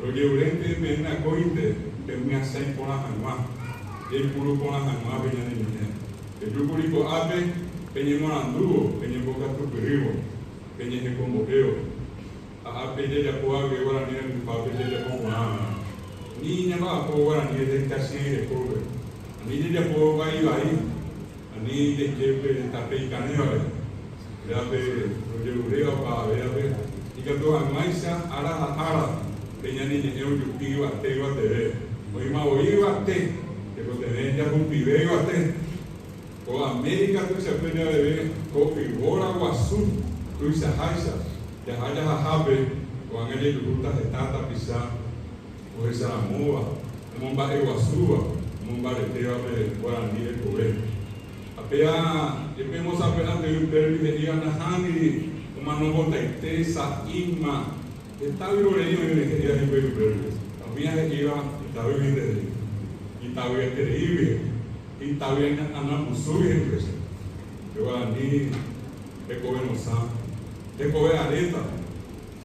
Rojerurénte peẽme akóinte pemyasãi porã hag̃ua, jaipuru porã hag̃ua pe ñane ñe'ẽ. Pejúkuri ko'ápe peñemoarandúvo, peñembokatupyrývo, peñehekombo'évo. Ha ápe jajapo avei guarani rendypápe jajapo porã va'erã. Ani ñamba'apo guarani rehe kachiãi rekópe. Ani jajapo vai vai, ani jaike pe tape ikarẽva rehe. Péva pe rojeruréva opavavévape ikatu hag̃uáicha ára ha ára pe ñane ñe'ẽ ojupi yvate yvateve. Oĩma voi yvate, tekotevẽ jahupive yvate. Ko Amérika tuichakue javeve ko yvóra guasu tuichaháicha, jaha jahahápe ko'ág̃a jajuhúta heta tapicha ohecharamóva, omomba'eguasúva, omombaretéva pe guarani rekove. Ha péa jepe omosapy'ánte upérupi he'íva nahániri omanombotaite sa'íma heta vyrorei oĩre he'íva hikuái upérupi. Ha umíva he'íva itavýguinte he'i, itavyetereígui he'i. Itavy aña'ãnambusúgui he'i upéicha. Pe guarani hekove rosã, hekove aréta.